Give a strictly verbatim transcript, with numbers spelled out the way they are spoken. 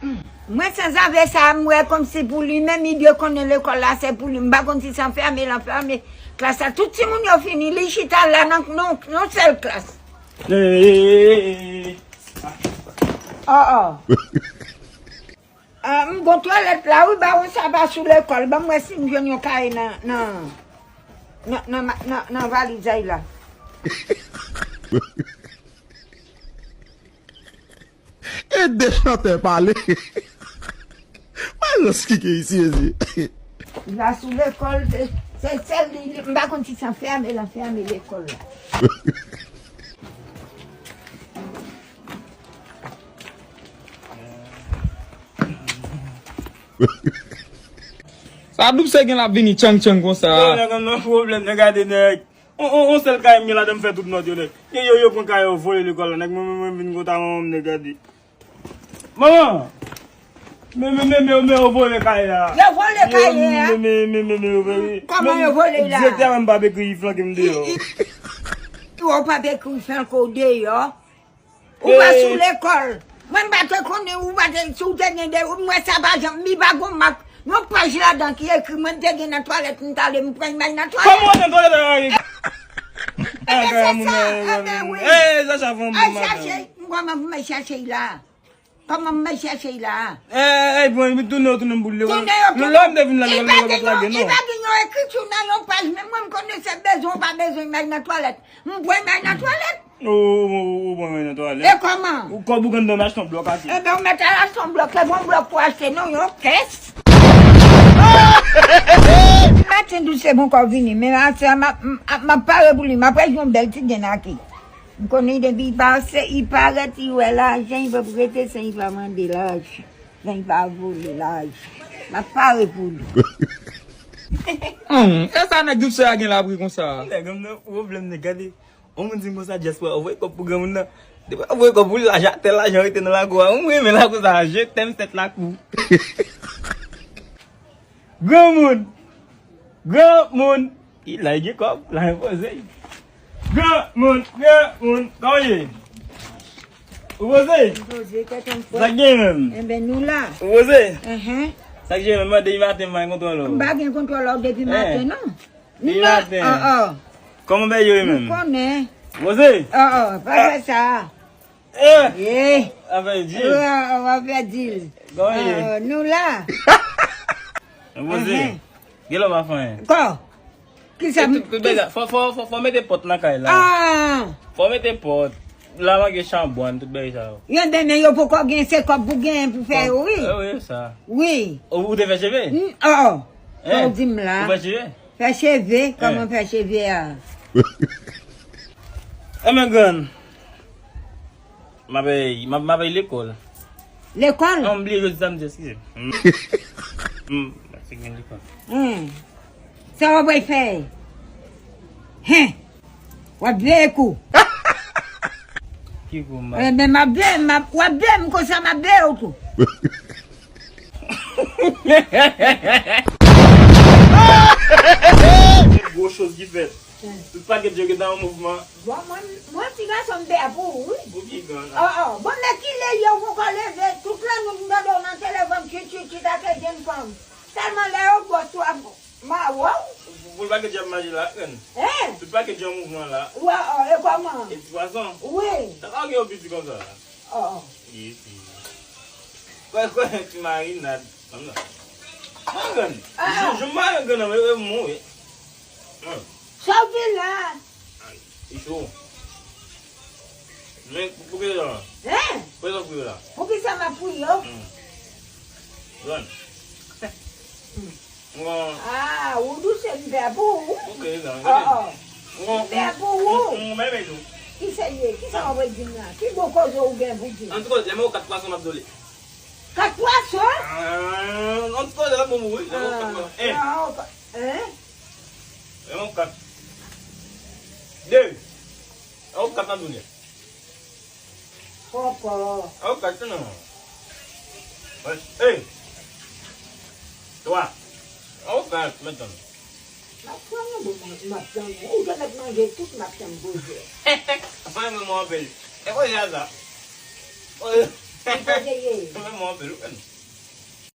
Mwen sanzave sa a, m wè kòmsi pou li menm, li dwe konnen lekòl la se pou li. M pa konn si se anfèmen l anfèmen klas la. Tout timoun yo fini, li chita la nan, nan, nan sèl klas. Oh, oh. Ah, m gon twalèt la, wi, bawon sa pa sou lekòl. Ban m wè si m jwenn yon kaye nan, nan, nan, nan, nan, nan valiz la. E de chantè pale. Mwen rans ki gen isi, mezye. Li pa sou lekòl, se, se sèl li, li, m pa konn si se anfèmen l anfèmen lekòl la. Sa Doubs gen l ap vini tchang tchang konsa. Yo, nèg, an nan pwoblèm, nèg, gade, nèg. On, on, on sèl kay m gen ladan m fè tout nòt yo, nèg. Nèg yo, yo pran kay yo vole lekòl la, nèg, mwen, mwen, mwen vin kontan manman m, nèg, gade. Manman! Men, men, men, men, men, yo vole kay la. Yo vole kay la? Men, men, men, men, men, yo vole. Kòman yo vole la? Direktè a menm p ap ekri flanke m deyò. Ou p ap ekri flanke w deyò? Ou pa sou lekòl. Mwen m pa te konnen, ou pa te, si w te gen de, mwen sa pa janm, mi pa gon mak. Yon paj ladan ki ekri, mwen m te gen nan twalèt, m t ale, m pran imaj nan twalèt. Kòman w nan twalèt la? Ebyen, se sa, ebyen, wi. Al chache, kòman pou mwen chache la? Kòman pou mwen chache la? Ey, bon, tounen yo, tounen m pou l. Tounen yo, tounen. Lè m te vin la, li pa gen yon, li pa gen yon ekriti nan yon paj, men mwen m konnen se bezwen ou pa bezwen imaj nan twalèt. M pran imaj nan twalèt. Ou, ou, ou, ou pran nan twalèt. E kòman? Ou kòb ou gen nan achte yon blòk achte. Ebyen, ou mèt al achte yon blòk, se bon blòk pou achte, non, yon kès. Maten Doubs se bon kò vini, men aswè a, m ap, m ap, m ap pare pou li, m ap rejwe yon bèl ti grenn ak li. M konnen depi li pase, li parèt, li wè lajan, li p ap rete san li pa mande lajan, san li pa vole lajan. M ap pare pou li. Hum, e sa nèg Doubs a gen l ap ri konsa? Nèg, m nan pwoblèm, nèg, gade. Yon moun di m konsa, Jasper, ou voye kòb pou granmoun nan. Depi ou voye kòb pou li, lajan atè, lajan rete nan lakou a. Ou renmen lakou sa, je t'aime cette lakou. Granmoun! Granmoun! Wi, la gen kòb, la gen poze. Granmoun! Granmoun! Kòman w ye? Ou poze? M poze, tèt anfòm. Sa k gen menm? Enben, nou la. Ou poze? Enhen. Sa k gen menm? Mande maten, m pa gen kontwòl ou. M pa gen kontwòl ou depi maten, non. Li maten. Kòman bèl yo ye menm? M konnen. Poze? Oh, oh, pa fè sa. Eh! Afè di. Oh, oh, afè di. Kòman ye? Oh, nou la. Poze. Gen lè w pa fè anyen. Kò. Kisa m. Fò, fò, fò, fò mete pòt nan kay la. Ah! Fò mete pòt. La manke chanbwann, tout bagay sa yo. Yo, men, men yo poko gen, se kòb pou gen pou fè yo, wi. Wi, sa. Wi. Ou, ou te fè cheve? Oh, oh. Sa w di m la. Ou fè cheve? Fè cheve, kòman fè cheve a? Enben, grann. M ap, m ap, m ap lekòl. Lekòl? Non, m bliye jodi samdi, eskize m. M, m pa gen lekòl. Hmm. Sa w ap fè? Hen! W ap veye kou. Ki kou m ap? Enben, m ap veye, m ap, w ap veye m konsa, m ap veye w tou. Gwo choz ki fèt. Tout pakèt yo gentan an mouvman. Bon, mwen, mwen ti gason m pè pou ou, wi. Ou pi gran la. Oh, oh. Bon, men kilè yè ou poko leve, tout lannwit m tande w nan telefòn, tchit, tchit, tchit, ak jenn fanm. Sèlman lè yo gwòs ou ap mawon. Pou, pou l pakèt yo ap mache la, grann. Hein? Tout pakèt yo an mouvman la. Wè, oh, e kòman? E ti pwason? Wi. Sa pa gen yon piti konsa la. Oh, oh. Wi, wi. Kwè, kwè, ti marinad. Fanm nan. Mwen grann. Ah. Jou, jou m pa grann nan, mwen, mwen mouri. Hmm. Sa w di la? Ay, li cho. Men, pou, poukisa? Hein? Poukisa w priye la? Poukisa m ap priye? Hmm. Grann. Hmm. Mwen. Ah, ou douse m pè pou ou. Ok, grann. Oh, oh. M pè pou ou. Mwen, mwen, mwen, mwen. Ki se ye? Kisa w ap di m la? Ki bon koze ou gen pou di? Antouka, lè mwen wè kat pwason m ap dole. Kat pwason? Ah, antouka, lè mwen mouri, lè mwen wè kat pwason. Hein? Lè mwen kat. De. Lè mwen kat nan dole. Pòpò. Lè mwen kat nan. Hey. Twa. Lè mwen kat, men tann. M ap pran yon bon, m ap tann ou. Ou te mèt manje tout, m ap tann poze. Mwen renmen mwen anpil. E poze a sa. Poze. Li poze ye. Mwen mwen anpil wi.